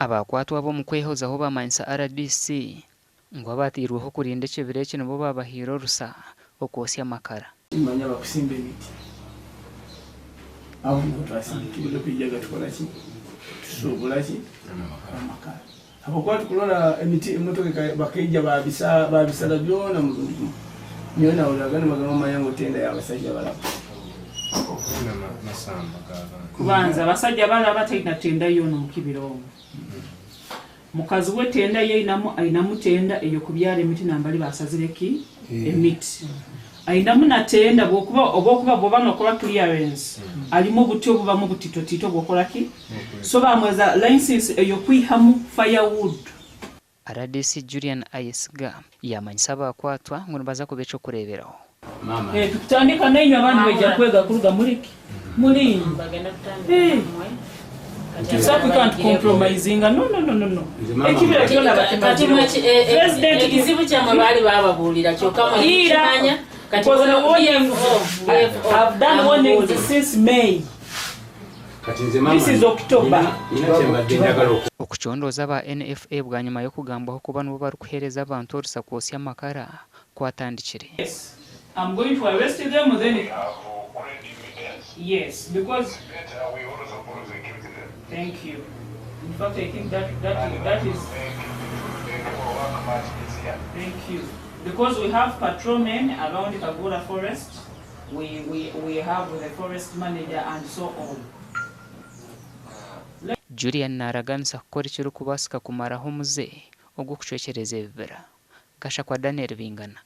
Abakwatwa aba omu kwehozaho bamanyisa rdc ngu abateirweho kurinda ekibira eki nibo babahaire orusa okwotsya amakara. Manya bakusimba emiti aho niho twasindikirire kwijaga tukora ki tusubura ki amakara habwokuba tukurora emiti emotoka bakaija babisa babisara byona murundi gumu nyowe nahuriraga nibagamba manya ngu tenda yabasaija baraba. Kubanza abasajja baraba taina tenda yoona omu kibira omu. Mukazi we tenda ye ainamu ainamu tenda ey'okubyara emiti nambari basazire ki? Emiti. Ainamu na tenda bwokuba obwokuba bwoba nokora clearance alimu obuti obubamu obutitotito bwokora ki? So bamweza license ey'okwihamu firewood. Rdc Julian Ayesiga yaamanyisa abakwatwa ngu nibaza kuba eky'okureeberaho. Tukutandika nainywe abandi baija kwega kuruga muri ki? Muri inywe. Titusa kuhika nitukompromisinga no no no no no ekibira kyona Kati bakimazireho. mwe President is ekizibu kyamwe baali bababuulira kyokka mwe Ira nemukimanya kati because the bono warnings BFO BFO I've done warnings amubuulire. since May. Kati nze maama This is October. nina nina kyembadde njagala oku. Okucondooza aba NFA bwanyima y'okugambwaho kuba nibo barikuheereza abantu orusa kwotsya amakara kwatandikire. Yes am going to arrest them then yes because thank you in fact I think that that that is thank you because we have patrolmen around Kagura forest we we we have the forest manager and so on. Julian naaraganisa kukora ekirikubaasika kumaraho omuze ogw'okucwekyereza ebibira. Gashakwa Daniel Bingana.